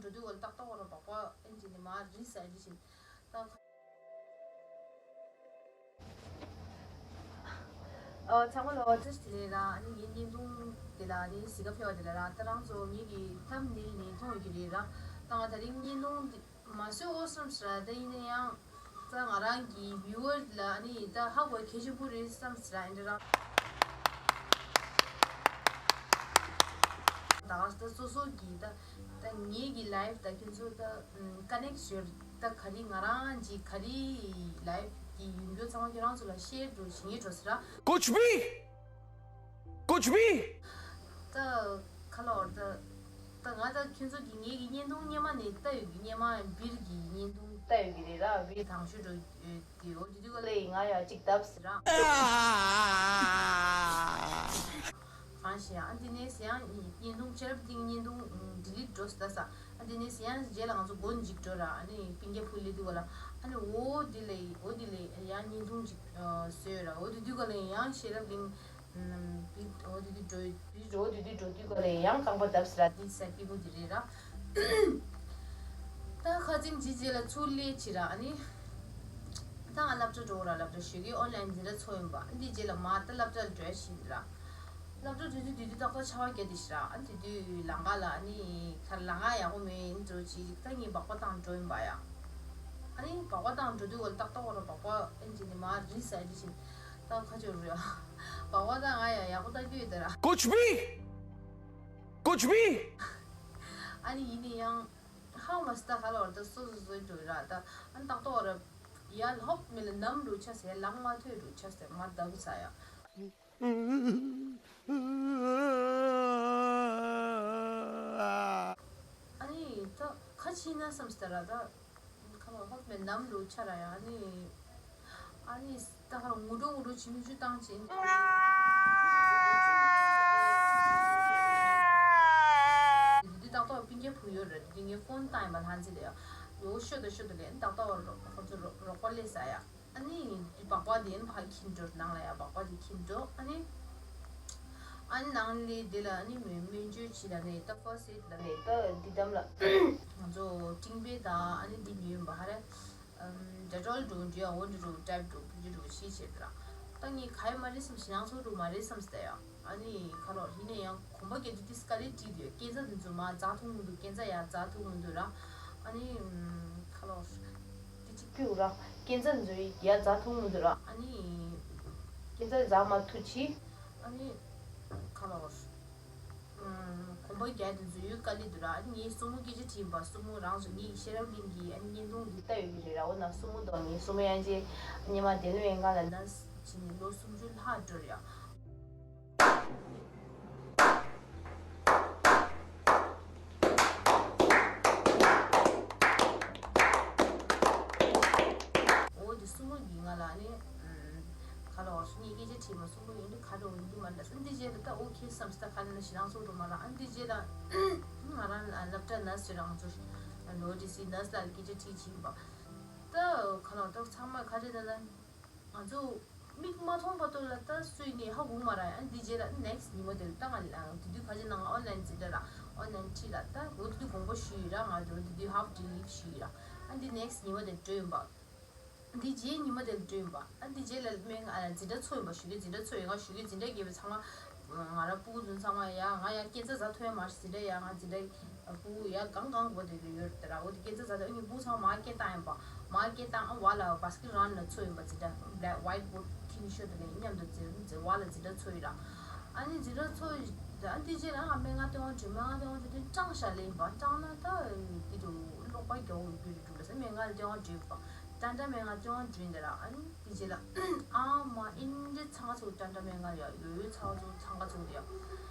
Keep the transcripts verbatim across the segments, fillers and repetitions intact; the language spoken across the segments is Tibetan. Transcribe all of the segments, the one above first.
འགྲོ་དུས་ལ་ཏག་ཏག་བར་སྦག་སྦག་ཨེ་འདྲ་ནས་མར་རིལ་ཟ་ཡི་ཞིང་ཏག་ཨ། ཚང་མ་ལ་བཀྲ་ཤིས་བདེ་ལེགས་ར། ཨ་ནི་ངའི་བརྙན་ཐུང་དེ་ལ་ཨ་ནི་གཟིགས་ག་ཕེབས་པ་དེ་ལ་ར། ད་རང་ཚོ་ངེད་ཀྱི་ཐམ་ནེལ་ནས་མཐོང་ཡོད་ཀྱི་རེད་ར། ད་ང་དེ་རིང་བརྙན་ཐུང་འདི་མ་བཟོས་འོ་བསམ་སོང་ར། ད་ཡིན་ན་ཡང་ད་ང་རང་གི་བིའུ་ཝར་ལ་ཨ་ནི་ད་ཧ་གོ་གལ་ཆེན་པོ་རེད་བསམ་སོང་ར། ཨེ་འདྲ་ར། ད་ད་སོ་སོ་གི་ད་ད་ངེད་ཀྱི་ལའིབ་ད་ཁྱོད་ཚོ་ད་ཀ་ནེག་ཡོད། ད་ག་རེ་ང་རང་གི་ག་རེ་ལའིབ་གི་ཡོང་རྒྱུ་ཚང་མ་ཁྱོད་རང་ཚོ་ལ་ཤེར་འགྲོ་བྱེད་ངེས་འགྲོ་ཟེར་ར། कुछ भी कुछ भी ད་ཁ་ལོ་ད་ད་ང་ད་ཁྱོད་ཚོ་གི་ངེད་ཀྱི་བརྙན་ཐུང་སྔོན་མ་ནས་ལྟ་ཡོད་ཀྱི། སྔོན་མ་བིར་གྱི་བརྙན་ཐུང་ལྟ་ཡོད་ཀྱི་རེད་ར། བིར་དང་ཤོས་འགྲོ་དེ་འོ་དེ་དུས་ག་ལས་ང་ཡ་གཅིག་བརྡབ་ཟེར་ར། གང་ཞིག་ཨ་འདི་ནས་ཡང་བརྙན་ཐུང་ཆེ་རབས་སྟེང་བརྙན་ཐུང་ཌི་ལིཊ་འགྲོ་ཟེར་ད་ས། ཨ་འདི་ནས་ཡང་རྗེས་ལ་ང་ཚོ་སྒོ་འཇིག་འགྲོ་ར། ཨ་ནི་སྤུན་ཀྱག་ཕུ་ལེ་དུས་ག་ལ་ཨ་ནི་འོ་འདི་ལས་འོ་འདི་ལས་ཡང་བརྙན་ཐུང་ཅིག་བཟོས་ར། འོ་དེ་དུས་ག་ལས་ཡང་ཤེས་རབ་གླིང་འོ་དེ་དུས་འགྲོ་འོ་དེ་དུས་འགྲོ་དུས་ག་ལས་ཡང་རྐང་པ་བརྡབ་ཟེར་ར། འདི་ས་སྐྱིད་པོ་འདི་རེད་ར། ད་ཁ་ཚིམ་ཇི་རྗེས་ལ་ཚུར་སླེབས་ཕྱིན་ར། ཨ་ནི་ད་ང་སློབ་གྲྭ་འགྲོ་ར། སློབ་གྲྭ་ཞོགས་ཀས་ཨོན་ལན་འཛིན་གྲྭ་ཚོགས་ཡིན་པ། ཨ་འདི་རྗེས་ལ་མ་ད་སློབ་གྲྭ་ལ་འགྲོ་ཡ་ཕྱིན་ར། སློབ་གྲྭ་འགྲོ་དུས་དུས་དུས་ཏག་ཏག་ཆར་པ་བརྒྱབ་དེ་ཤི་ར། ཨ་དེ་དུས་ལམ་ཁ་ལ་ཨ་ནི་ཁར་ལམ་ཁ་ཡག་པོ་མེད་འགྲོ་ཅིག་ད་ངས་སྦག་སྦག་བཏང་འགྲོ་ཡིན་པ་ཡ། ཨ་ནི་སྦག་སྦག་བཏང་འགྲོ་དུས་ག་ལ་ཏག་ཏག་བར་སྦག་སྦག་ཨེ་འདྲ་ནས་མར་རིལ་ཟ་ཡི་ཞིང་ད་ཁ་ཆོ་རུ་ཡ། སྦག་སྦག་བཏང་ང་ཡ་ཡག་པོ་བཏང་རྒྱུ་ཡོད་ད་ར། कुछ भी कुछ भी ཨ་ནི་ཡིན་ན་ཡང་ཧ་མ་སི་ད་ག་ལ་བར་ད་སོ་སོ་སོའི་འགྲོ་ར། ད་ཨ་ནི་ཏག་ཏག་བར་ཡ་ལྷོག་མེད་ལ་ནམ་རུ་ཆ་ཟེར་ལངས་མ་ཐུབ་རུ་ཆ་ཟེར་མ་ད་བུ་ཚ་ཡ། ཨ་ནི་ད་ཁ་ཕྱིན་ན་བསམ་སྟེ་ར། ད་ཁ་ལ་ཧོབ་མེད་ནམ་རུ་ཆ་ར་ཡ། ཨ་ནི་ཨ་ནི་ད་ཁ་ལ་ངུ་འགྲོ་ངུ་འགྲོ་བྱེད་མི་ཆུ་བཏང་ཕྱིན། དེ་དུས་ཏག་ཏག་སྤུན་ཀྱག་བུ་ཡོད་རེད། དེ་དུས་ངས་ཕོན་བཏང་ཡིན་པ་ལྷ་འཛིན་ལ་ཡ། ཡོ་ཤོད་ད་ཤོད་ད་ལས་ཏག་ཏག་བར་ཁོ་ཚོ་རོགས་པ་སླེབས་ས་ཡ། ཨ་ནི་སྦག་སྦག་དེ་ཕར་འཁྱེར་འགྲོ། ནང་ལ་ཡ་སྦག་སྦག་དེ་འཁྱེར་འགྲོ། ཨ་ནི་ཨ་ནི་ནང་ལས་དེ་ལ་ཨ་ནི་མོས་སྨན་བཅོས་བྱེད་ལ་ནས་ད་ཕར་སི་ཨེཌ་ལ་ནས་ད་འདི་གཏམ་ལ་ང་ཚོ་ཀྲིང་པེ་དང་ཨ་ནི་འདི་ཉོས་ཡིན་པ་ཧ་རེ། ཌེ་ཊོལ་འགྲོ་འདྲི་ཡ་འོ་འདྲི་འགྲོ་ཊེབ་འགྲོ་བུ་འདྲི་འགྲོ་ཤི་བྱེད་དེ་ར། ད་ངས་ག་ཡི་མ་རེད་བསམ་ཞེ་སྣང་ཚོར་འགྲོ་མ་རེད་བསམ་སྟེ་ཡ། ཨ་ནི་ཁ་ལོ་ཡིན་ན་ཡང་གོམ་པ་རྒྱག་དུས་ཏིས་ཀ་ལེ་བྲིས་དུས་སྐས་འཛེག་འདི་ཚོ་མ་འཛེག་ཐུབ་མི་འདུག་སྐས་འཛེག་ཡ་འཛེག་ཐུབ་མི་འདུག་ར། ཨ་ནི་ཁ་ལོ་ཏི་ཅིག་ཕིའུ་ར་སྐས་འཛེག་འདི་ཚོ་ཡ་འཛེག་ཐུབ་མི་འདུག་ར། ཨ་ནི་སྐས་འཛེག་འཛེག་མ་ཐུབ་ཅི། ཨ་ནི་ཁ་ལོ་གོམ་པ་རྒྱག་དུས་འཛུལ་ཡུལ་དཀའ་ལས་འདུག་ར། ཨ་ནི་ངས་སྲུ་མོ་སྐད་ཆ་དྲིས་པ། སྲུ་མོ་རང་ཚོ་ངའི་ཤེས་རབ་གླིང་གི་ཨ་ནི་བརྙན་ཐུང་འདི་ལྟ་ཡོད་ཀྱི་རེད་ར། འོ་ན་སྲུ་མོ་དང་ངའི་སྲུ་མོ་ཡང་རྗེས་ཉི་མ་དེ་ལོ་ཡན་ག་ལ་ན་ཕྱིན་ནས་ལོ་སུམ་ཅུ་ལྷག་འགྲོ་རེད་ཨ། འོ་དེ་སྲུ་མོ་གིས་ང་ལ་ཨ་ནི། ག་ལ་བར་སུ་ངས་སྐད་ཆ་དྲིས་མ་སྲུ་མོ་ཡིན་དུས་ག་འགྲོ་ཡིན་དུས་མ་འདྲ་ས་འདི་རྗེས་ལ་ད་ཨོ་ཁེ་བསམ་སྟེ་ག་ལ་ན་ཞེ་སྡང་ཚོར་འགྲོ་མ་ར། ཨ་འདི་རྗེས་ལ་ང་རང་ལ་སློབ་གྲྭ་ན་སུ་རང་ཚོ་ལོ་ཌི་སི་ན་སུ་ལ་སྐད་ཆ་དྲིས་ཕྱིན་པ། ད་ག་ལ་ད་ཚང་མ་ག་རེ་ད་ལ་ང་ཚོ་མིག་མ་མཐོང་བར་དུ་ལ་ད་སུས་ནས་ཧ་གོ་མ་ར། ཨ་འདི་རྗེས་ལ་ནེག་སི་ཊི་ཉི་མ་དེ་ལ་ད་ང་ལ་དེ་དུས་ག་རེ་ན་ང་ཨོན་ལན་འཛིན་གྲྭ་ར་ཨོན་ལན་ཁྲིད་ར། ད་འོ་དེ་དུས་དགོངས་པ་ཞུས་ཡིན་ར། ང་དེ་དུས་ཧབ་ཌེ་ལིབ་ཞུས་ཡིན་ར། ཨ་འདི་ནེག་སི་ཊི་ཉི་མ་དེ་འགྲོ་ཡིན་པ། འདི་རྗེས་ཉི་མ་དེར་འགྲོ་ཡིན་པ། ཨ་འདི་རྗེས་ལ་སྨན་ཨ་འཛིན་གྲྭ་ཚོགས་ཡིན་པ། ཞོགས་ཀས་འཛིན་གྲྭ་ཚོགས་ཡིན། ང་ཞོགས་ཀས་འཛིན་གྲྭ་རྒྱབ་པའི་ཚང་མ་ང་ར་སྤུ་གུ་ཚོ་ཚང་མ་ཡ་ང་ཡ་སྐས་འཛེག་འཛེག་ཐུབ་ཡ་མ་རེད། འཛིན་གྲྭ་ཡ་ང་འཛིན་གྲྭ་སྤུ་གུ་ཡ་གང་གང་གོ་དེ་ཡོད་རེད་དེ་ར། འོ་དེ་སྐས་འཛེག་འཛེག་ཐུབ་ངའི་སྤུ་གུ་ཚང་མ་སྐད་བཏང་ཡིན་པ། མ་སྐད་བཏང་ཨ་བ་ལ་བ་སི་ཀེ་ཊི་རན་ལ་ཚོགས་ཡིན་པ། འཛིན་གྲྭ་བྷེ་ལེག་ཝའི་ཊི་བོ་ཌི་ཁྱིམ་ཤོད་དེ་ལ་མཉམ་དུ་འཛིན་འཛིན་བ་ལ་འཛིན་གྲྭ་ཚོགས་ཡིན་ར། ཨ་ནི་འཛིན་གྲྭ་ཚོགས་ཡིན་ཨ་འདི་རྗེས་ལ་ཨ་སྨན་ཁང་སྟོན་པ་འགྲོ། སྨན་ཁང་སྟོན་པ་འགྲོ་དུས་སྐྲངས་ཤག་ལེ་ཡིན་པ། སྐྲངས་ན་ད་དེ་དུ་ཀློག་པ་རྒྱག་འོས་རྒྱུ་རེད་འགྲོ་ལ་ཟེར་སྨན་ཁང་ལ་སྟོན་པ་འགྲོ་ཡིན་པ། ཏན་ཏན་སྨན་ཁང་སྟོན་པ་འགྲོ་ཡིན་ད་ར། ཨ་ནི་དེ་རྗེས་ལ་ཨ་མ་ཨིན་འདྲེ་ཚང་ཁ་ཚུགས། ཏན་ཏན་སྨན་ཁང་ཡ་ཡོད་ཡོད་ཚང་ཁ་ཚུགས་ཚང་ཁ་ཚུགས་ཡ།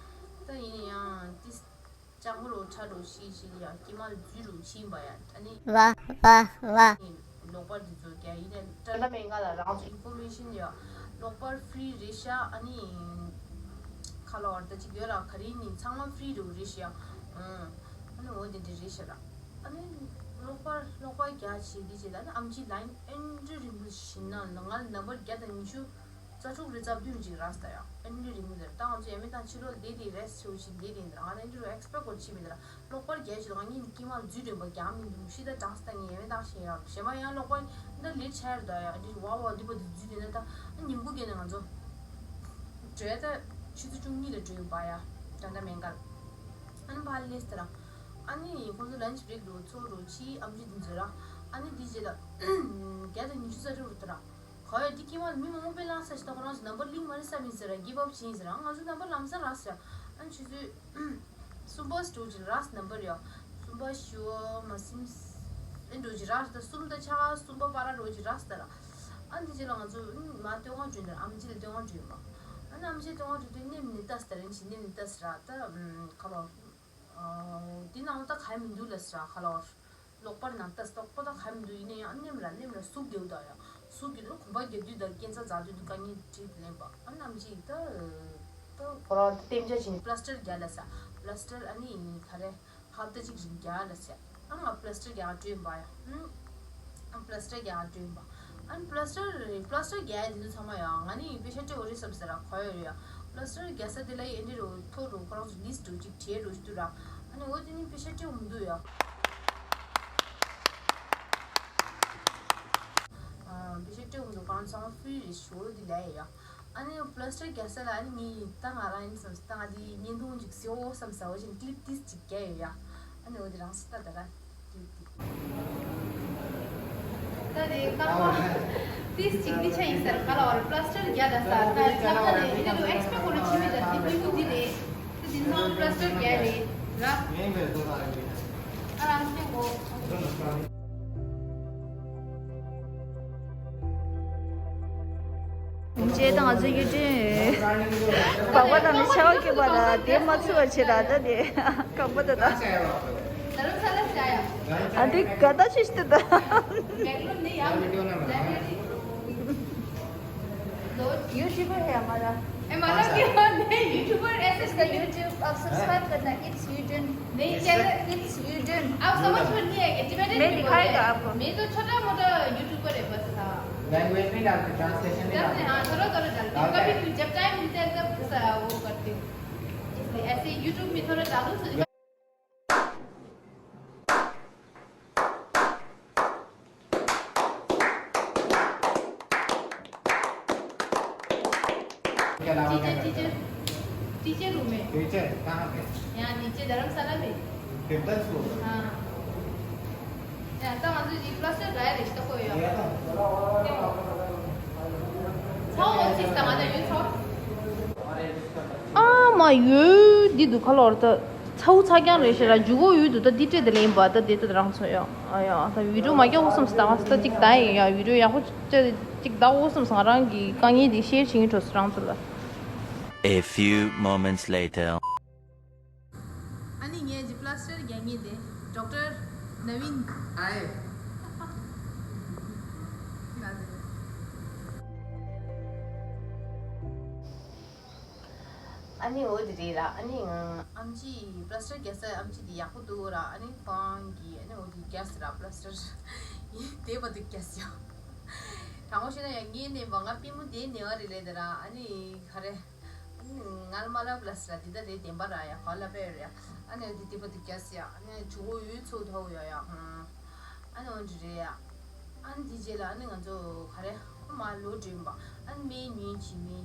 ད་ཡིན་ན་ཡང་ཏི་ལྕགས་མོ་རུ་ཁྲ་རུ་ཤི་ཤི་ཡ་ཀྱེ་མ་རྫུ་རུ་ཕྱིན་པ་ཡ། ཨ་ནི་ལ་ལ་ལ་ལོག་པར་དེ་ཚོ་རྒྱ་ཡིན་ནས་ཏན་ཏན་སྨན་ཁང་ལ་རང་ཚོ་ཨིན་ཕོར་མེ་ཤིན་ཡ་ལོག་པར་ཧྥི་རི་རེད་ཤག་ཨ་ནི་ཁ་ལོ་བར་ད་ཅིག་ཡོད་ར། ག་རེ་ནི་ཚང་མ་ཧྥི་རི་རེད་ཤག་ཨ་ནི་འོ་དེ་འདྲ་རེད་ཤག་ར། ཨ་ནི་ལོག་པར་ལོག་པར་རྒྱ་ཆེ་དེ་བྱེད་ད་ནི་ཨམ་ཆི་ལ་ཡིན་ཨེ་འདྲ་རིང་པོ་ཞིག་ན་ང་ནམ་བར་བརྒྱ་དང་ཉི་ཤུ་ ས་ཕྱོགས་རི་རྩ་བདུན་ཅིག་རག་སྟེ་ཡ། ཨེ་འདྲ་རིང་མོ་དེར་ད་ང་ཚོ་ཡ་མེད་དང་ཕྱི་ལོགས་བསྡད་དེ་རེ་སི་ཊི་བྱེད་བཞིན་བསྡད་དེ་འདིར་ང་ནི་འདི་རུ་ཨེག་སི་པེག་གོ་ཕྱིན་མི་འདིར། ལོག་པར་རྒྱལ་ཞིག་ང་གཉིས་ཀྱི་མ་འཛུལ་དྲན་པ་རྒྱག་མི་འདུག་ཤི་ད་གྲངས་སྟངས་ངས་ཡ་མེད་དང་ཤེས་ཡ་གཞན་པ་ཡང་ལོག་པར་འདི་ལེ་ཆེར་ད་ཡ་འདི་བ་བ་འདི་པ་འདི་འཛུལ་དེ་ན་ད་ཉིན་གུང་གི་ནས་ང་ཚོ་བྲོས་ད་ཆུ་ཚོད་བཅུ་གཉིས་ལ་བྲོས་ཡིན་པ་ཡ་ད་ད་མེད་འགལ། ཨ་ནི་ཕར་སླེབས་ཏེ་ར། ཨ་ནི་ཁོང་ཚོ་ལན་ཆི་བྷི་རེག་འགྲོ་ཚོ་འགྲོ་ཕྱིའི་ཨམ་ཆི་འདི་ཚོ་ར། ཨ་ནི་འདི་རྗེས་ལ་བརྒྱ་དང་ཉི་ཤུ་རྩ་དྲུག་རུ་ཏེ་ར། ག་ཡོད་འདི་ཀྱི་མ་མི་མང་པོ་དཔེ་ལངས་ས་ཞིག་ད་ཁོ་རང་ཚོ་ནམ་བར་ལིང་མ་རེད་བསམ་ཡིན་ཟེར་ར་གིབ་ཨབ་བྱེད་ཡིན་ཟེར་ར། ང་ཚོ་ནམ་བར་ལམ་སང་རག་ཟེར། ཨ་ནི་ཆུ་ཚོད་གསུམ་པ་འགྲོ་ཅིག་རག་ནམ་བར་ཡོད། གསུམ་པ་བཞི་པ་མ་ཟིན་ཨེ་འགྲོ་ཅིག་རག་ད་གསུམ་ད་ཆ་ག་གསུམ་པ་པ་ར་འགྲོ་ཅིག་རག་ད་ར། ཨ་ནི་འདི་རྗེས་ལ་ང་ཚོ་མ་སྟོད་ཁང་འགྲོ་ཡིན་ད་ར། ཨམ་ཆི་ལ་སྟོད་ཁང་འགྲོ་ཡིན་པ། ཨ་ནི་ཨམ་ཆི་སྟོད་ཁང་འགྲོ་དུས་ནེམ་ནི་ལྟ་ཟེར་རིན་ཆེན་ནེམ་ནི་ལྟ་ཟེར་ར་ད་ཁ་ལོ། འདི་ནང་ལ་ད་ག་ཡང་མི་འདུག་ལ་ཟེར་ཁ་ལོར། ལོག་པར་ནང་ལྟ་ལྟོགས་པ་ད་ག་ཡང་མི་འདུག་ཡིན་ན་ཡང་ནེམ་ལ་ནེམ་ལ་སུག་རྒྱག་ད་ཡ། སུག་རྒྱག་ད་གོམ་པ་རྒྱག་དུས་ད་སྐྱེ་འཚར་འཛག་དུས་ད་དཀའ་ངལ་འཕྲད་དུ་ལེན་པ། ཨ་ནམ་ཅིག་ད་ད་ཁོ་རང་ད་གཏན་འཇགས་བྱས་ནས་པ་ལ་སི་ཊར་རྒྱག་ལ་ཟེར། པ་ལ་སི་ཊར་ཨ་ནི་ག་རེ་ཧབ་ཏ་གཅིག་རིང་རྒྱག་ལ་ཟེར། ཨ་ང་པ་ལ་སི་ཊར་རྒྱག་འགྲོ་ཡིན་པ་ཡ། ཨ་པ་ལ་སི་ཊར་རྒྱག་འགྲོ་ཡིན་པ། ཨ་ནི་པ་ལ་སི་ཊར་པ་ལ་སི་ཊར་རྒྱག་ཡ་དེ་ཚོ་ཚང་མ་ཡང་ང་ནི་པེ་ཤ་སྤྲད་འོ་རེད་བསམ་ཟེར་ར་གོ་ཡོད་རེད་ཡ། པ་ལ་སི་ཊར་རྒྱག་ས་དེ་ལ་ཡི་ཨེ་འདྲི་རུ་ཐོ་རུ་ཁོ་རང་ཚོ་ལིས་འགྲོ་ཅིག་བྲིས་འགྲོ་ཅིག་འདུག་ར། ཨ་ནི་འོ་དེ་ནི་པེ་ཤ་སྤྲད་འོ་མི་འདུག་ཡ། ཨ་པེ་ཤ་སྤྲད་འོ་མི་འདུག་ཁོ་རང་ཚང་མ་ཧྥི་རི་རེད་ཞུ་འོ་དེ་ལ་ཡི་ཡ། ཨ་ནི་པ་ལ་སི་ཊར་རྒྱག་ས་ལ་ཨ་ནི་ངས་ད་ང་རང་ཡིན་བསམ་ད་ང་དེ་བརྙན་ཐུང་ཅིག་བཟོ་བསམ་ས་འོ་ཅིག་ཀི་ལིབ་ཏིས་ཅིག་རྒྱག་ཡོད་ཡ། ཨ་ནི་འོ་དེ་རང་སི་ད་ད་ར་ཀི་ལིབ་ཏིས། ད་དེ་རྐང་པ་ཏིས་ཅིག་འདི་ཆ་ཡིན་ཟེར་ག་ལ་བར་པ་ལ་སི་ཊར་རྒྱག་ད་ས་ད་ལམ་ཁ་ནས་འདི་ལུ་ཨེག་སི་པེག་གོ་ལ་ཕྱིན་མི་ད་འདི་མི་བུ་འདི་རེད། འདི་འདི་ཚང་པ་ལ་སི་ཊར་རྒྱག་རེད་ར། ཨ་རང་སེ་གོ། རྗེས་དང་ང་ཚོའི་ཡུལ་སྤྲིན་སྦག་པ་དང་ནི་ཆར་པ་སྐྱིད་པ་ལ་དེ་མ་ཚུད་པ་བྱེད་ར་ད་དེ་ཁང་པ་དེ་དང་། ཨ་འདི་ག་ད་ཤི་ཤི་ད། ཡུ་ཊུབ་པར་ཧེ་མ་ར། ए मालूम क्यों नहीं? यूट्यूबर ऐसे इसका YouTube आप सब्सक्राइब करना। इट्स यूडन। नहीं, चैनल इट्स यूडन। आप समझ में नहीं आएगा, टिबेटन मैं में दिखाएगा बोलते हैं। आपको। मैं तो छोटा मोटा यूट्यूबर है बस। हाँ। लैंग्वेज नहीं डालते, ट्रांसलेशन नहीं डालते। हाँ, थोड़ा थोड़ा डालते हैं। कभी जब टाइम मिलता है तब वो करते हैं। इसलिए ऐसे यूट्यूब में थोड़ा डालू। टीचर, टीचर, टीचर रूम में। टीचर कहाँ पे? यहाँ नीचे धर्मशाला में। फिर दस को? हाँ। यहाँ तो हम तो जी प्लस से गए रिश्ते को यार। ཚ་བོ་ཚིག་དང་ང་ད་ཡོད་ཚ། ཨ་མ་ཡོད་འདི་འདུག་ཁ་ལོར་ད། ཚ་བོ་ཚ་རྐྱང་རེད་ཤེས་ར་འཇུ་གོ་ཡོད་འདུག་ད་འདི་སྤྲད་དེ་ལེན་པ་ད་དེ་ད་རང་ཚོ་ཡ། ཨ་ཡ་ད་བི་ཌིའོ་མ་རྒྱག་འོ་བསམ་སྟངས་ད་ཅིག་ད་ཡིན་ཡ། བི་ཌིའོ་ཡག་པོ་ཅིག་ད་འོ་བསམ་སང་རང་གི་དཀའ་ངལ་འདི་ཤེར་བྱེད་ཀྱི་འགྲོ་ས་རང་ཚོ་ལ། A few moments later. ཨ་ནི་ངས་ཀྱི་པ་ལ་སི་ཊར་རྒྱག་མཁན་དེ་ཌོག་ཊར་ནབ་ཝིན། ཧའི། ཨ་ནི་འོ་དེ་རེད་ལ། ཨ་ནི་ཨམ་ཆི་པ་ལ་སི་ཊར་རྒྱག་ས་ཨམ་ཆི་དེ་ཡག་པོ་འདུག་ར། ཨ་ནི་ཁོང་གིས་ཨ་ནི་འོ་དེ་རྒྱག་ས་ར་པ་ལ་སི་ཊར་དེ་བ་དུ་རྒྱག་ས་ཡོད། དྲང་པོ་བཤད་ན་ཡང་ངའི་ནས་བ་ང་པུས་མོ་དེ་ནས་བ་རེད་ལས་དེ་ར། ཨ་ནི་ག་རེ། ང་ལ་མ་ལབ་ལ་ཟེར་འདི་ལྟར་རེད་བདེན་པ་ར་ཡ་ག་ལ་པེ་རེད། ཨ་ནི་འདི་ལྟ་བུ་འདི་རྒྱ་སི་ཡ་ཨ་ནི་ཇུ་གོ་ཡུལ་ཚོ་ཐོ་ཡ་ཡ་ཧུང་། ཨ་ནི་འོན་འདི་རེད་ཡ། ཨ་ནི་འདི་རྗེས་ལ་ཨ་ནི་ང་ཚོ་ག་རེ་མ་ལོ་དྲན་པ་ཨ་ནི་མེ་ཉོན་ཅི་མེ་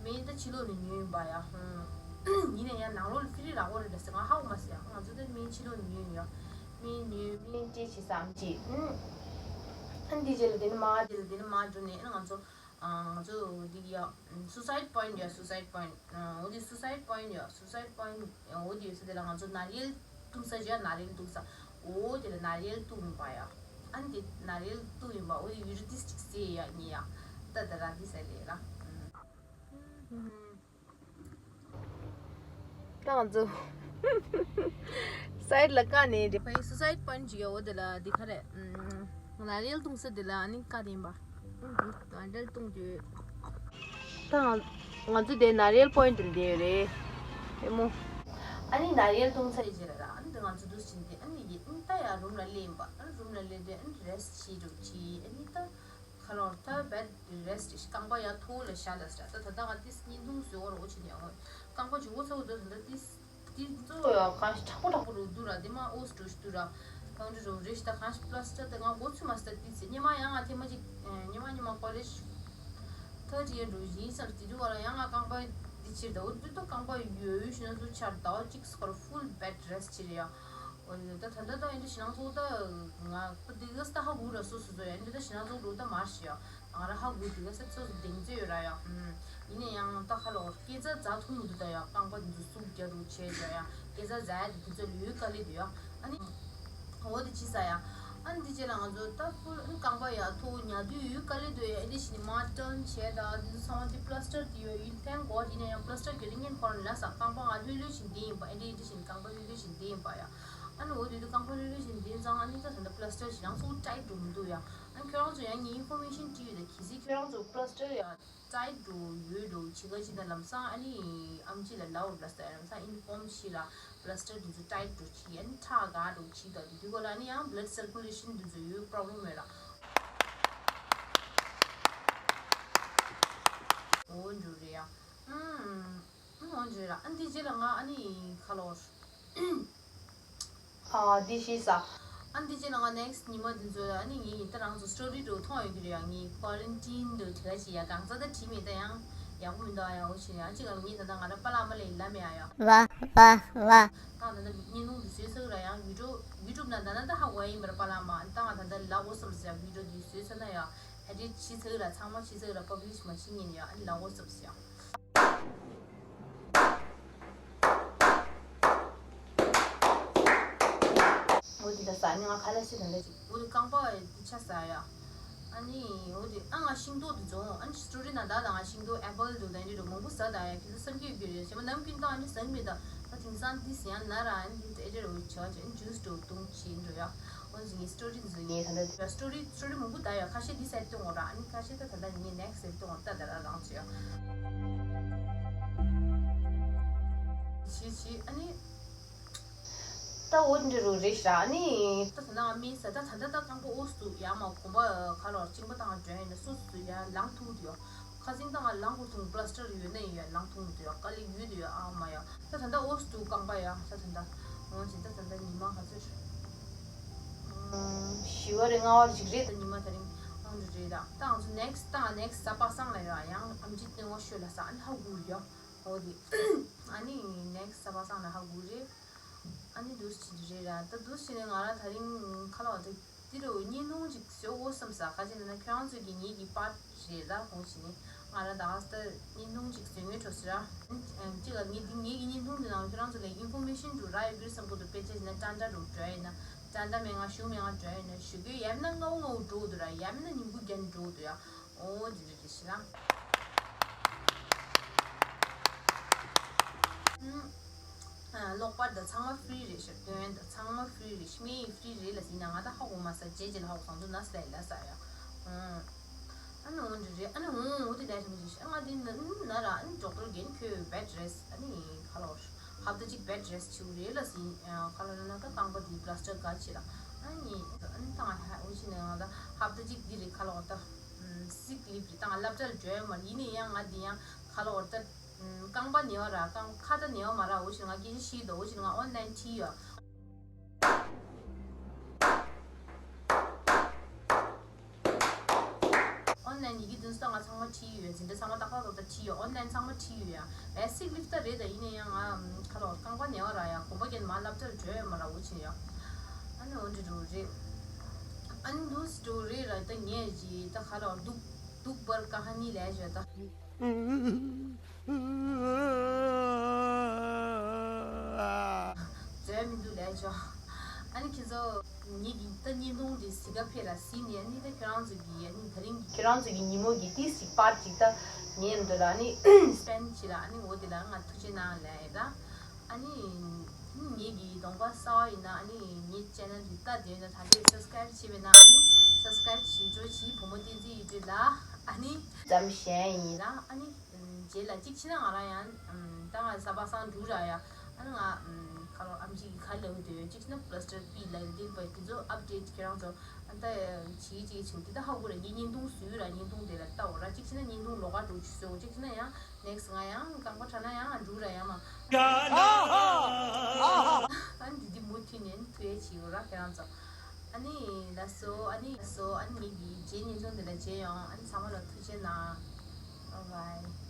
མེ་ད་ཕྱི་ལོགས་ནས་ཉོས་ཡིན་པ་ཡ་ཧུང་། ཡིན་ན་ཡང་ནང་ལོགས་ལ་ཕི་རི་རག་གོ་རེད་ཟེར་ང་ཧ་གོ་མ་ཟེར་ཡ་ང་ཚོ་ད་མེ་ཕྱི་ལོགས་ནས་ཉོས་ཡིན་ཡ། མེ་ཉོས་མེ་སྤྲད་བྱེད་བསམ་ཅི། ཨ་ནི་འདི་རྗེས་ལ་དེ་ནི་མ་དེ་ལ་དེ་ནི་མ་འགྲོ་ནས་ཨ་ནི་ང་ཚོ། ང་ཚོ་འདི་ཡ། སུ་སའིད་པོ་ཡིན་ཊ་ཡ་སུ་སའིད་པོ་ཡིན་ཊ། འོ་དེ་སུ་སའིད་པོ་ཡིན་ཊ་ཡ་སུ་སའིད་པོ་ཡིན་ཊ་འོ་དེ་ཡོད་ས་དེ་ལ་ང་ཚོ་ནར་ཡེལ་བཏུང་ས་ཅི་ཡ་ནར་ཡེལ་བཏུང་ས། འོ་དེ་ལ་ནར་ཡེལ་བཏུང་ཡིན་པ་ཡ། ཨ་ནི་དེ་ནར་ཡེལ་བཏུང་ཡིན་པ་འོ་དེ་ཡུ་རི་ཏིས་ཅིག་སེ་ཡ་ཉི་ཡ། ད་ད་ར་དི་ས་ལེ་ལ། ད་ང་ཚོ་སའིད་ལ་བཀག་ནས་འདི་ཕ་ཡི་སུ་སའིད་པོ་ཡིན་ཊ་ཅིག་ཡོད་འོ་དེ་ལ་འདི་ག་རེ་ནར་ཡེལ་བཏུང་ས་དེ་ལ་ཨ་ནི་བཀག་ནས་ཡིན་པ། ནར་ཡེལ་བཏུང་དུས། ད་ང་ང་ཚོ་དེ་ནར་ཡེལ་པོ་ཡིན་ཊ་ལ་བསྡད་ཡོད་རེད། ཨེ་མོ། ཨ་ནི་ནར་ཡེལ་བཏུང་ས་ཡི་རྗེས་ལ་ར་ཨ་ནི་ང་ཚོ་འདུག་ཕྱིན་ཏེ་ཨ་ནི་ཡིན་ཨ་ནི་ད་ཡ་རུམ་ལ་སླེབས་ཡིན་པ། ཨ་ནི་རུམ་ལ་སླེབས་དུས་ཨ་ནི་རེ་སི་ཊི་བྱེད་འགྲོ་གི་ཨ་ནི་ད། ཁ་ལོར་ད་བེད་རེ་སི་ཊི་རྐང་པ་ཡར་མཐོ་བོ་ལ་བཞག་ལ་ཟེར། ད་ད་ལྟ་ང་ཏིས་བརྙན་ཐུང་བཟོས་འོར་འོ་ཆེ་ནས་འོ་རྐང་པ་ཇུ་འོ་ཚ་འོ་དོ་ད་ལྟ་ཏིས་ཏིས་གཙོ་བོ་ཡང་གང་ཞིག་དྲག་པོ་དྲག་པོ་རུ་འདུག་ར། དེ་མ་འོ་སི་འགྲོ་ཞིག་འདུག་ར། གང་འདྲ་རུ་རེ་ཞིག་ད་གང་ཞིག་པ་ལ་སི་ཊར་ད་ང་འགོ་ཚུགས་མ་སི་ད་ཏིས་ཚེ་སྙེ་མ་ཡང་ང་ཐེ་མ་ཅིག་སྙེ་མ་སྙེ་མ་ཀོ་ལེ་ཇི་ཐར་ཌི་ཡར་འགྲོ་ཡིན་བསམ་དེ་དུས་བ་ལ་ཡང་ང་རྐང་པ་འདི་ཕྱིར་ད་འོ་དུས་ད་རྐང་པ་ཡོད་ཡོད་ཞུ་ན་ཚུར་ཆར་ཟླ་བ་གཅིག་སྐོར་ཧྥུལ་བེད་རེ་སི་ཊི་ཕྱིར་ཡ། འོ་ད་ད་ལྟ་ད་ཨེ་འདྲ་ཞེ་ནང་ཚོ་ད་ང་པ་དེ་ག་ས་ཧ་གོ་ར་སོ་སོ་ཚོ་ཨེ་འདྲ་ད་ཞེ་ནང་ཚོ་འགྲོ་ད་མར་ཤི་ཡ། ང་ར་ཧ་གོ་དེ་ག་ས་སོ་སོ་གདེང་ཚོད་ཡོད་ར་ཡ། ཡིན་ན་ཡང་ད་ཁ་ལོ་སྐེ་ཚ་རྫ་ཐུང་མི་འདུག་ད་ཡ། རྐང་པ་འདི་ཚོ་སུག་རྒྱ་རུ་བྱས་ད་ཡ། སྐེ་ཚ་རྫ་ཡ་དེ་དུས་ཚོད་ལོས་དཀའ་ལས་འདུག་ཡ། ཨ་ནི་འོ་དེ་ཅི་ས་ཡ། ཨ་ནི་དེ་རྗེས་ལ་ང་ཚོ་ད་ཕུལ་ཨ་ནི་རྐང་པ་ཡ་ཐོ་ཉལ་དུས་ཡོད་དཀའ་ལས་འདུག་ཡ། ཨེ་འདྲ་ཞིག་ནི་མ་ཊརན་བྱས་ད་འདི་ཚོ་ཚང་མ་དེ་པ་ལ་སི་ཊར་དེ་ཡོད་ཡིན། ཐེང་གོ་ཡིན་ན་ཡང་པ་ལ་སི་ཊར་གྱི་རིན་ཡན་ཁོ་རང་ལ་ས་རྐང་པ་ང་ལྷོད་ལྷོད་བཞིན་བསྡད་ཡིན་པ། ཨེ་འདྲ་ཨེ་འདྲ་བཞིན་རྐང་པ་ལྷོད་ལྷོད་བཞིན་བསྡད་ཡིན་པ་ཡ། ཨ་ནི་འོ་དེ་དུས་རྐང་པ་ལྷོད་ལྷོད་བཞིན་བསྡད་ཙང་ཨ་ནི་ད་ད་ལྟ་པ་ལ་སི་ཊར་ཞེ་ནང་ཚོ་ཊའིཊ་འགྲོ་མི་འདུག་ཡ། ཨ་ནི་ཁྱོད་རང་ཚོ་ཡང་ངའི་ཨིན་ཕོར་མེ་ཤན་བྲིས་ཡོད་ད། གལ་སྲིད་ཁྱོད་རང་ཚོ་པ་ལ་སི་ཊར་ཡ་ཊའིཊ་འགྲོ་ཡོད་འགྲོ་བྱེད་ག་ཅི་ད་ལམ་སང་ཨ་ནི་ཨམ་ཆི་ལ་ལབ་པ་ལ་ས་ལམ་སང་ཨིན་ཕོརམ་ཞིག་ལ་པ་ལ་སི་ཊར་དེ་ཚོ་ཊའིཊ་འགྲོ་བྱེད། ཨ་ནི་ཁྲག་ག་འགྲོ་བྱེད་ད་དེ་དུས་ག་ལ་ཨ་ནི་ཡང་བྷ་ལཌ་སར་ཀུ་ལེ་ཤན་དེ་ཚོ་ཡོད་པྲོབ་ལེམ་ཡོད་ར། འོ་འགྲོ་རེད་ཡ། ཨུམ། ཨང་འདྲ་ར། ཨ་འདི་རྗེས་ལ་ང་ཨ་ནི་ཁ་ལོར། ཨ་འདི་ཤེས་ས། ཨ་འདི་རྗེས་ལ་ང་ནེག་སི་ཊི་ཉི་མ་འདི་ཚོ་ལ་ཨ་ནི་ངའི་ད་རང་ཚོ་སི་ཊོ་རི་འགྲོ་མཐོང་ཡོད་ཀྱི་རེད་ཡ། ངའི་ཀོ་རན་ཊིན་འདྲ་བྲིས་ཡ་ཅི་ཡ་གང་ས་ད་བྲིས་མེད་ད་ཡང་ཡག་པོ་མི་འདུག་ཨ། ཡག་པོ་བྱེད་ཡ་ཅི་ག་ལ་ངའི་ད་ལྟ་ང་ར་པ་ལགས་མ་ལས་ལ་མེད་ཨ་ཡ། ཝ་ཝ་ཝ། ད་ད་ལྟ་བརྙན་ཐུང་འདི་བཟོས་ཚར་ར་ཡང་ཡུ་ཊུབ་ཡུ་ཊུབ་ནང་ད་ན་ད་ཧ་གོ་ཡ་ཡིན་པར་པ་ལགས་མ་ད་ང་ད་ལྟ་ལ་འོ་སོབ་ཟེར་ཡ་བི་ཌིའོ་འདི་བཟོས་ཚར་ན་ཡ་ཨེ་ཌིཊ་བྱས་ཚར་ར་ཚང་མ་བྱས་ཚར་ར་པབ་ལི་ཤི་མ་བྱེད་ཉིན་ཡ་ཨ་ནི་ལ་འོ་སོབ་ཟེར་ཡ། འོ་དེ་ལ་ས་ནི་ང་ཁ་ལ་ཤི་དང་ལ་ཅིག་འོ་དེ་རྐང་པ་དེ་ཆ་ས་ཡ། ཨ་ནི་འོ་དེ་ཨ་ང་ཤིང་ཏོག་དེ་བཙོང་ཨ་ནི་སི་ཊོ་རི་ནང་ད་ད་ང་ཤིང་ཏོག་ཨེ་པལ་དུ་ད་འདི་རུ་མང་པོ་ཟ་ད་ཡ་ཁྱེད་ཚོ་བསམ་གྱི་ཡོད་ཀྱི་རེད་ཞེ་མ་ནམ་རྒྱུན་ད་ཨ་ནི་ཟ་གི་མེད་ད། ད་དེང་སང་དེ་ཟ་ཡ་ན་ར་ཨ་ནི་དེ་ཨེ་ཅེ་རུ་ཆ་ཅེ་ཨ་ནི་ཇུས་དུ་བཏུང་བྱེད་འགྲོ་ཡ། འོ་ཟིན་ངའི་སི་ཊོ་རི་འཛུལ་ངའི་ད་ལྟ་སི་ཊོ་རི་སི་ཊོ་རི་མང་པོ་ད་ཡ་ཁ་ཤས་འདི་སེབ་གཏོང་འོ་ར་ཨ་ནི་ཁ་ཤས་ད་ད་ལྟ་ངའི་ནེག་སི་སེབ་གཏོང་འོ་ད་ད་ར་རང་ཚོ་ཡ། བྱེད་བྱེད་ཨ་ནི། ད་འོ་འདྲ་རུ་རེད་ཤག་ཨ་ནི། ད་ད་ལྟ་ང་མིན་ས་ད་ད་ལྟ་ད་རྐང་པ་འོ་སུ་ཡ་མ་གོམ་པ་ཁ་ལོར་གཅིན་པ་བཏང་འགྲོ་ཡིན་ན་སུ་སུ་ཡ་ལངས་ཐུབ་ཀྱི་ཡོད། ཁ་སང་ད་ང་ལངས་དགོས་ཐུག་པ་ལ་སི་ཊར་ཡོད་ན་ཡོད་ལངས་ཐུབ་ཀྱི་ཡོད་དཀའ་ལས་ཡོད་དུ་ཡོད་ཨ་མ་ཡ། ད་ད་ལྟ་འོ་སུ་རྐང་པ་ཡ་ད་ད་ལྟ། འོ་ཅི་ད་ད་ལྟ་ཉི་མ་ག་ཚོད་རེད། བཞི་བ་རེད་ལྔ་བ་རེད་ཅིག་རེད་ད་ཉི་མ་དེ་རིང་ཨང་རེད་རེད་ད། ད་ང་ཚོ་next་ད་next་གཟའ་པ་སངས་ལ་ཡོད་ཡང་ཨམ་ཆི་སྟེང་འོ་ཤོད་ལ་ས་ཨ་ནི་ཧ་གོ་ཡོད། འོ་དེ། ཨ་ནི་next་གཟའ་པ་སངས་ལ་ཧ་གོ་རེད། ཨ་ནི་འདུག་སེ་བྱེད་རྒྱུ་རེད་ར། ད་འདུག་སེ་བྱས་ནས་ང་རང་དེ་རིང་ཁ་ལག་དེ་འདི་རུ་བརྙན་ཐུང་ཅིག་བཟོ་དགོས་བསམ་ས། ག་ཅི་ན་ན་ཁྱོད་རང་ཚོ་གི་ངེད་ཀྱི་པར་རེད་ར་ཧོང་བྱས་ནས་ང་རང་ད་ག་ས་ད་བརྙན་ཐུང་ཅིག་བཟོ་ངེས་འགྲོ་ཟེར་ར། ཅི་ག་ངེད་འདི་ངེད་ཀྱི་བརྙན་ཐུང་འདི་ནང་ཁྱོད་རང་ཚོ་ལ་ཨིན་ཕོར་མེ་ཤན་འགྲོ་ར་ཡོད་གི་བསམ་གི་འདུག་དཔེ་ཆ་ཡིན་ན་ཀྲན་ཀྲ་འགྲོ་འགྲོ་ཡིན་ན་ཀྲན་ཀྲ་མེད་ང་ཞུ་མེད་ང་འགྲོ་ཡིན་ན་ཞུ་གི་ཡ་མིན་ན་ལྔ་བོ་ལྔ་བོ་འགྲོ་འདུག་ར་ཡ་མིན་ན་ཉིན་གུང་རྒྱབ་འགྲོ་འདུག་ཡ། འོ་འདི་འདྲ་རེད་ཤི་ལ། ཨུམ། ཨ་ཀློག་པ་འདི་ཚང་མ་ཧྥི་རི་རེད་ཤི། འདོན་འདི་ཚང་མ་ཧྥི་རི་རེད་ཤི། མི་ཧྥི་རི་རེད་ལ་ཟིན་ན་ང་ད་ཧ་གོ་མ་ས་རྗེས་རྗེས་ལ་ཧ་གོ་སོང་འདུག་ན་སླེ་ལ་ས་ཡ། ཨུམ། ཨ་ནི་འོ་འདི་རེད། ཨ་ནི་འོ་འོ་དེ་ལས་རིང་རེད་ཤི། ཨ་ང་དེ་ན་ན་ར་ཨ་ནི་ཌོག་ཊར་རྒན་ཁྱོད་བེད་རེསི་ཨ་ནི་ཁ་ལོར་ཧབ་ཏ་གཅིག་བེད་རེསི་བྱེད་དགོས་རེད་ལ་ཟིན། ཁ་ལོར་ན་ད་རྐང་པ་དེ་པ་ལ་སི་ཊར་ག་བྱེད་ལ་ཨ་ནི་ཨ་ནི་ད་ང་ཧ་འོ་ཅི་ནས་ང་ད་ཧབ་ཏ་གཅིག་འདི་རེད་ཁ་ལོར་ད། སིག་ལིབ་རེད་ད་ང་སློབ་གྲྭ་ལ་འགྲོ་ཡ་མ་རེད། ཡིན་ན་ཡང་ང་འདི་ཡང་ཁ་ལོ་བར་ད་རྐང་པ་ནེ་བ་ར་རྐང་ཁ་ད་ནེ་བ་མ་ར་འོ་ཞིག་ང་སྐད་ཆ་ཤེས་འདུག་འོ་ཞིག་ང་ཨོན་ལན་ཁྲིད་ཡོད། ཨོན་ལན་ཡི་གེ་དུས་སུ་ད་ང་ཚང་མ་ཁྲིད་ཡོད། འཛིན་གྲྭ་ཚང་མ་ཏག་ཏག་ཏག་ཏག་ཁྲིད་ཡོད། ཨོན་ལན་ཚང་མ་ཁྲིད་ཡོད་ཡ། ཨེ་སིག་ལིབ་ད་རེད་ད་ཡིན་ན་ཡང་ང་ཁ་ལོ་རྐང་པ་ནེ་བ་ར་ཡ་གོམ་པ་རྒྱན་མ་སློབ་གྲྭ་ལ་འགྲོ་ཡ་མ་ར་འོ་ཞིག་ཡ། ཨ་ནི་འོ་འདྲ་འགྲོ་རེད། ཨ་ནི་འདུག་སེ་འགྲོ་རེད་ར་ད་ངས་ཀྱི་ད་ཁ་ལོ་སྡུག་སྡུག་པར་ཀ་ཧ་ནི་ལས་བྱོས་ད། བཟོས་མི་འདུག་ལས་ཆོག་ཨ་ནི་ཁྱེད་ཚོ་ངེད་ཀྱི་ད་བརྙན་ཐུང་འདི་གཟིགས་ག་ཕེབས་ར་གཟིགས་ནས་ཨ་ནི་ད་ཁྱོད་རང་ཚོ་གི་ཨ་ནི་དེ་རིང་གི་ཁྱེད་རང་ཚོ་གི་ཉིན་མོ་གི་ཏིས་ཅིག་པར་ཅིག་ད་ངས་འདི་ལ་ཨ་ནི་སྤེན་ཅིག་ལ་ཨ་ནི་འོ་དེ་ལ་ང་ཐུགས་རྗེ་གནང་ལས་ད། ཨ་ནི་ངེད་ཀྱི་གདོང་པ་གསར་པ་ཡིན་ན་ཨ་ནི་ངེད་ཅེ་ནལ་འདི་ལྟ་བསྡད་ན་ད་ལྟའི་སབ་སི་ཀ་རེབ་བྱས་པས་ན་ཨ་ནི་སབ་སི་ཀ་རེབ་བྱེད་རོགས་གྱིས། བུ་མོ་བསྟན་འཛིན་ཡུ་ཊུབ་ལ་ཨ་ནི་ཙམ་གཞན་ཡིན་ལ་ཨ་ནི། རྗེས་ལ་གཅིག་ཕྱིན་ན་ང་རང་ཡང་ད་ང་གཟའ་པ་སངས་འགྲོ་ར་ཡ། ཨ་ནི་ང་ ཨམ་ཆི་གིས་ག་རེ་ལབ་ཀྱི་འདུག་གཅིག་བྱས་ན་cluster B ལབ་ཀྱི་འདུག་པ། དེ་ཚོ་update ཁྱེད་རང་ཚོ་ཨ་ད་བྱེད་ཀྱི་བྱེད་ཀྱི་བྱེད་ཀྱི་འདི་ད་ཧ་གོ་ར། ངས་བརྙན་ཐུང་བཟོས་ར། བརྙན་ཐུང་དེ་ལ་ལྟ་འོ་ར། གཅིག་བྱས་ན་བརྙན་ཐུང་ལོགས་ཀ་འགྲོ་ཆུ་བཟོས། གཅིག་བྱས་ན་ཡང་next ང་ཡང་རྐང་པ་བྲག་ན་ཡང་འགྲོ་ར་ཡང་མ། ཨ་འདི་འདི་མུ་མཐུད་ནས་ཐུ་ཡ་བྱེད་འོ་ར་ཁྱེད་རང་ཚོ། ཨ་ནི་ལགས་སོ། ཨ་ནི་ལགས་སོ། ཨ་ནི་ངས་འདི་རྗེས་བརྙན་ཐུང་འདི་ལ་མཇལ་ཡོང་། ཨ་ནི་ཚང་མ་ལ་ཐུགས་རྗེ་གནང་། Bye bye།